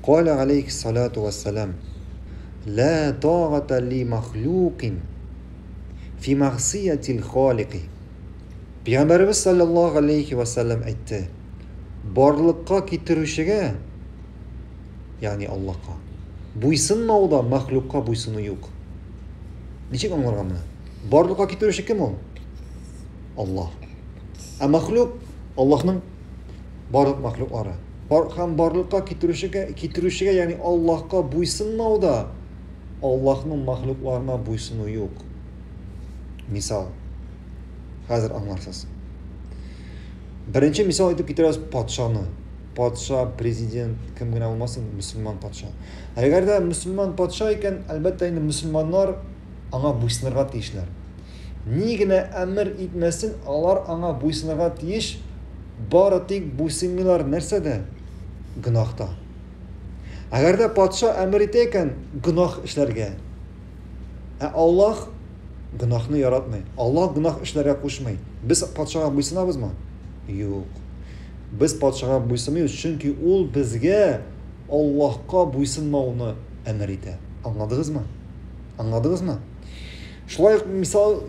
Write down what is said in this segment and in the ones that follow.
Каля алейхиссалату вассалам, Ла тагата ли махлюкин фи мәгъсиятил халики. Пәйгамбәребез саллаллаһу алейхи ва саллям әйтте: Барлыкка китерүчегә, ягъни Аллаһка, буйсынмауда махлюкка буйсыну юк. Ничек аңларга моны? Барлыкка китерүче кем ул? Аллаһ. Ә махлюк Аллаһның барлык махлюклары. Бар, һәм барлыкка китерүчегә, китерүчегә, ягъни Аллаһка буйсынмауда Аллаһның махлюкларына буйсыну юк. Мисал. Хәзер аңларсыз. Беренче мисал итеп китерәбез патшаны. Патша, президент, кем генә булмасын, мөселман патша. Әгәр дә мөселман патша икән, әлбәттә инде мөселманнар аңа буйсынырга тиешләр. Ни генә әмер итмәсен, алар аңа буйсынырга тиеш, бары тик буйсынмыйлар нәрсәдә? Гөнаһта. Әгәр дә патша әмер итә икән, гөнаһ эшләргә. Ә Аллаһ гөнаһны яратмый. Аллаһ гөнаһ эшләргә кушмый. Без патшага буйсынабызмы? Юк. Без патшага буйсынмыйбыз, чөнки ул безгә Аллаһка буйсынмауны әмер итә. Аңладыгызмы? Аңладыгызмы? Шулай ук мисал,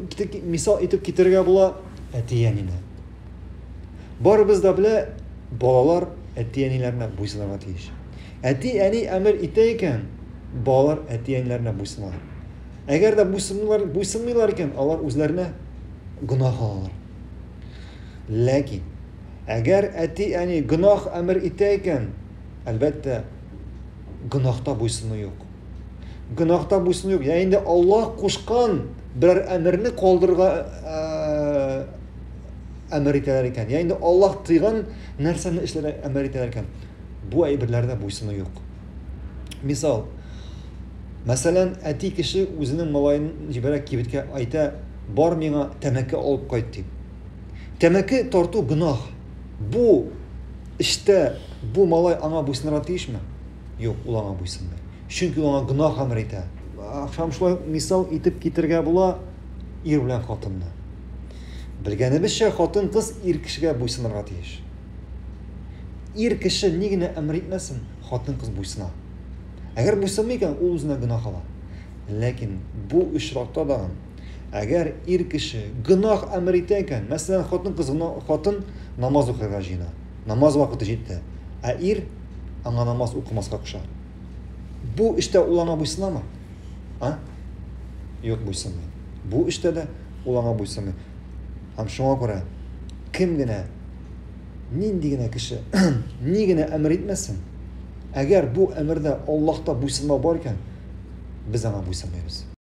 мисал итеп китерергә була әти-әнине. Барыбыз да белә, балалар әти-әниләренә буйсынырга тиеш. Әти-әни әмер итә икән, балалар әти-әниләренә буйсыналар. Әгәр дә буйсынмыйлар, буйсынмыйлар икән, алар үзләренә гөнаһ алалар. Ләкин әгәр әти-әни гөнаһ әмер итә икән, әлбәттә, гөнаһта буйсыну юк. Гөнаһта буйсыну юк. Я инде Аллаһ кушкан берәр әмерне калдырырга э, әмер итәләр икән. Я инде Аллаһ тыйган нәрсәне эшләргә әмер итәләр икән. Бу әйберләрдә буйсыну юк. Мисал, мәсәлән, әти кеше үзенең малаен җибәрә кибеткә, әйтә, бар миңа тәмәке алып кайт дип. Тәмәке тарту гөнаһ. Бу эштә бу малай аңа буйсынырга тиешме? Юк, ул аңа буйсынмый. Чөнки ул аңа гөнаһ әмер итә. Һәм шулай мисал итеп китерергә була ир белән хатынны. Белгәнебезчә, хатын-кыз ир кешегә буйсынырга тиеш. Ир кеше ни генә әмер итмәсен, хатын-кыз буйсына. Әгәр буйсынмый икән, ул үзенә гөнаһ ала. Ләкин бу очракта да әгәр ир кеше гөнаһ әмер итә икән, мәсәлән, хатын-кыз хатын намаз укырга җыена. Намаз вакыты җитте. Ә ир аңа намаз укымаска куша. Бу эштә ул аңа буйсынамы? А? Юк, буйсынмый. Бу эштә дә ул аңа буйсынмый. Һәм шуңа күрә кем генә нинди генә кеше ни генә әмер итмәсен, әгәр бу әмердә Аллаһта буйсынмау бар икән, без аңа буйсынмыйбыз.